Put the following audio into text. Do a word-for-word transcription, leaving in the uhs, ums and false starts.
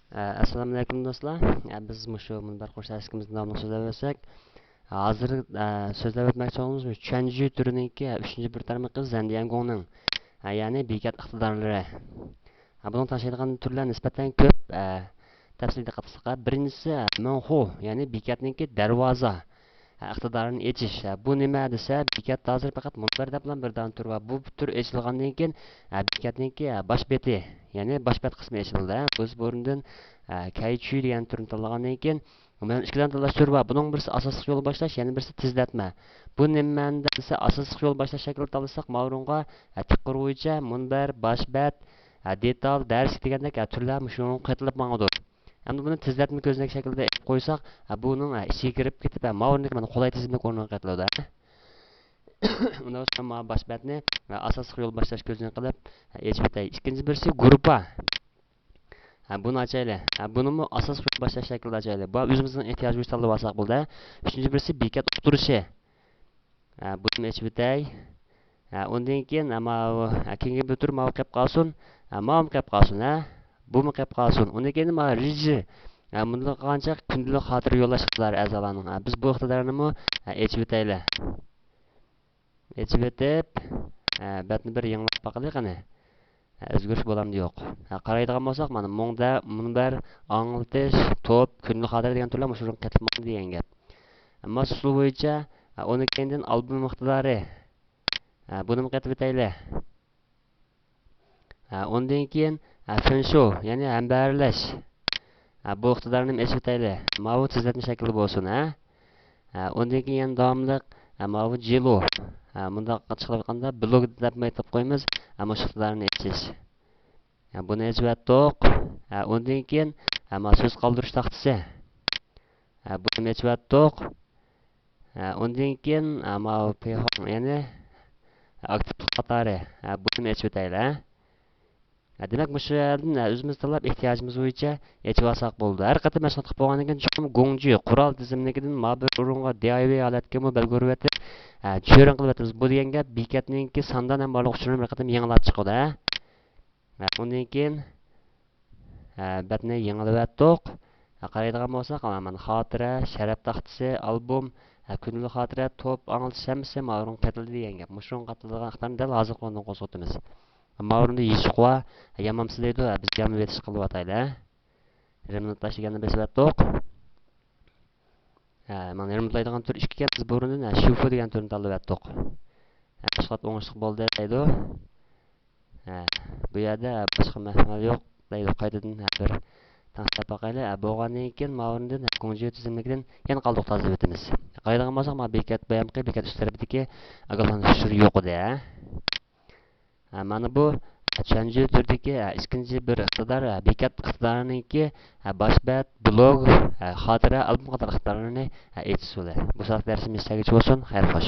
ئەسسالامۇئەلەيكۇم دوستلار. ئە، بىز مۇشۇ مۇنبەر قۇرۇش دەرسلىكىمىزنى داۋاملىق سۆزلەۋەتسەك، ھازىر، ئە، سۆزلەۋەتمەكچى بولغىنىمىز مۇشۇ چۈەنجۈ تۈرىنىڭكى، ئە، ئۈچىنچى بىر تارمىقى زەنديەنگوڭنىڭ، ئە، يەنى بېكەت ئىقتىدارلىرى. ئە، بۇنىڭ تاشلايدىغان تۈرلەر نىسبەتەن كۆپ. ئە، تەپسىلىي دىققەت قىلساق، بىرىنچىسى، ئە، مېڭخۇ، يەنى بېكەتنىڭكى دەرۋازا، ئە، ئىقتىدارىنى ئېچىش. ئە، بۇ نېمە دېسە، بېكەتتە ھازىر پەقەت مۇنبەر دەپلا بىر دانە تۈر بار. بۇ تۈر ئېچىلغاندىن كېيىن، ئە، بېكەتنىڭكى، ئە، باش بېتى، يەنى باش بەت قىسمى ئېچىلىدۇ. بۇ ئورۇندىن، ئە، كەيچۈ دېگەن تۈرنى تاللىغاندىن كېيىن، مانا ئىككى دانە تاللاش تۈرى بار. بۇنىڭ بىرسى ئاساسلىق يول باشلاش، يەنە بىرسى تېزلەتمە. بۇ نېمە مەنىدە دېسە، ئاساسلىق يول باشلاش شەكلىدە تاللىساق، ماۋۇ ئورۇنغا، ئە، تىك قۇر بويىچە مۇنبەر، باش بەت، ئە، دېتال، دەرس دېگەندەك، ئە، تۈرلەر مۇشۇ ئورۇنغا قېتىلىپ ماڭىدۇ. ئەمدى بۇنى تېزلەتمە كۆزنەك شەكلىدە ئېلىپ قويساق، ئە، بۇنىڭ، ئە، ئىچىگە كىرىپ كېتىپ، ئە، ماۋۇ ئورۇندىكى مانا قولاي تىزىملىك ئورنىغا قېتىلىدۇ. ئۇنداق بولسا مانا باش بەتنى، ئە، ئاساسلىق يول باشلاش كۆزنىكى قىلىپ، ئە، ئېچىپ ئۆتەي. ئىككىنچى بىرسى گۇرۇپپا. ھە، بۇنى ئاچايلى. ھە، بۇنىمۇ ئاساسلىق يول باشلاش شەكلىدە ئاچايلى. بۇ ئۆزىمىزنىڭ ئېھتىياجى بويىچە تاللىۋالساق بولدى. ئۈچىنچى بىرسى بېكەت ئۇقتۇرۇشى. ھە، بۇنىمۇ ئېچىپ ئۆتەي. ھە، ئۇندىن كېيىن، ھە، ماۋۇ، ھە، كېيىنكى بىر تۈر ماۋۇ قېلىپ قالسۇن. ھە، ماۋۇمۇ قېلىپ قالسۇن، ھە. بۇمۇ قېلىپ قالسۇن. ئۇندىن كېيىن ماۋۇ رېجى. ھە، مۇنداق قىلغانچە كۈندىلىك خاتىرە يوللاش ئىقتىدارى ئەزالارنىڭ. ھە، بىز بۇ ئىقتىدارنىمۇ، ھە، ئېچىپ ئۆتەيلى. ئېچىۋېتىپ، ئە، بەتنى بىر يېڭىلاپ باقىلى قېنى. ئە، ئۆزگىرىش بولامدۇ يوق. ئە، قارايدىغان بولساق، مانا، مۇڭدە، مۇنبەر، ئاڭلىتىش، توپ، كۈندىلىك خاتىرە دېگەن تۈرلەر مۇشۇ يەرگە قېتىپ ماڭىدۇ دېگەن گەپ. ئەمما ئۇسۇل بويىچە، ئە، ئۇنىڭ كەينىدىن ئالبوم ئىقتىدارى. ئە، بۇنىمۇ قېتىۋېتەيلى. ئە، ئۇندىن كېيىن، ئە، فېنشۇ، يەنى ھەمبەھىرلەش. ئە، بۇ ئىقتىدارنى ئېچىۋېتەيلى. ماۋۇ تېزلەتمە شەكلىدە بولسۇن، ھە. ئە، ئۇندىن كېيىن يەنە داۋاملىق، ئە، ماۋۇ جىلۇ. ئە، مۇنداق چىقىرىۋاتقاندا بىلوگ دەپ ئېيتىپ قويىمىز. ئە، مۇشۇ ئىقتىدارنى ئېچىش. ئە، بۇنى ئېچىۋەتتۇق. ئە، ئۇندىن كېيىن، ئە، ماۋۇ سۆز قالدۇرۇش تاختىسى. ئە، بۇنى ئېچىۋەتتۇق. ئە، ئۇندىن كېيىن، ئە، ماۋۇ پىخوڭ، يەنى ئاكتىپلىق قاتارى. ئە، بۇنى ئېچىۋېتەيلى، ھە. ئە، دېمەك، مۇشۇ يەردىن، ئە، ئۆزىمىز تاللاپ ئېھتىياجىمىز بويىچە ئېچىۋالساق بولىدۇ. ھەر قېتىم مەشغۇلات قىلىپ بولغاندىن كېيىن، چوقۇم گۇڭجى قورال تىزىملىكىدىن ما بىر ئورۇنغا دىئايۋەي ھالەتكىمۇ بەلگە ئۇرۇۋېتىپ، ئە، چۆرۈڭ قىلىۋېتىمىز. بۇ دېگەن گەپ، بېكەتنىڭكى ساندان ھەم بارلىق ئۇچۇرىنى بىر قېتىم يېڭىلاپ چىقىدۇ، ھە. ھە، ئۇندىن كېيىن، ھە، بەتنى يېڭىلىۋەتتۇق. ھە، قارايدىغان بولساق، مانا خاتىرە، شەرەپ تاختىسى، ئالبوم، ھە، كۈندىلىك خاتىرە، توپ، ئاڭلىتىش ھەممىسى ماۋۇ ئورۇنغا قېتىلدى دېگەن گەپ. مۇشۇ ئورۇنغا قېتىلىدىغان ئىقتىدارنى دەل ھازىرقى ئورۇندىن قوزغىتىمىز. ماۋۇ ئورۇندا يېشىق ۋا يامامسى دەيدۇ. ھە، بىز يامىۋېتىش قىلىۋاتايلى، ھە. رېمونتلاش دېگەننى بېسىۋەتتۇق. ھە، مانا رېمونتلايدىغان تۈر ئىككى ئىكەن، بىز بۇ ئورۇندىن، ھە، شۇفۇ دېگەن تۈرنى تاللىۋەتتۇق. ھە، مەشغۇلات ئوڭۇشلۇق بولدى دەيدۇ. ھە، بۇ يەردە، ھە، باشقا مەھمەل يوق دەيدۇ. قايتىدىن، ھە، بىر تەڭشەپ باقايلى. ھە، بولغاندىن كېيىن ماۋۇ ئورۇندىن، ھە، گۇڭجيۇ تىزىملىكىدىن يەنە قالدۇق تازىلىۋېتىمىز. قارايدىغان بولساق، مانا بېكەت بايامقى بېكەت ئۈست تەرىپىدىكى ئاگاھلاندۇرۇش ئۇچۇرى يوق ئىدى، ھە. ھە، مانا بۇ چۈەنجۈ تۈرىدىكى، ھە، ئىككىنچى بىر ئىقتىدار، ھە، بېكەت ئىقتىدارىنىڭكى، ھە، باش بەت، بىلوگ، ھە، خاتىرە، ئالبوم قاتارلىق ئىقتىدارلارنى، ھە، ئېچىش ئۇسۇلى. بۇ ساۋاقلىق دەرسىمىز يېتىشكىچە بولسۇن. خەير خوش.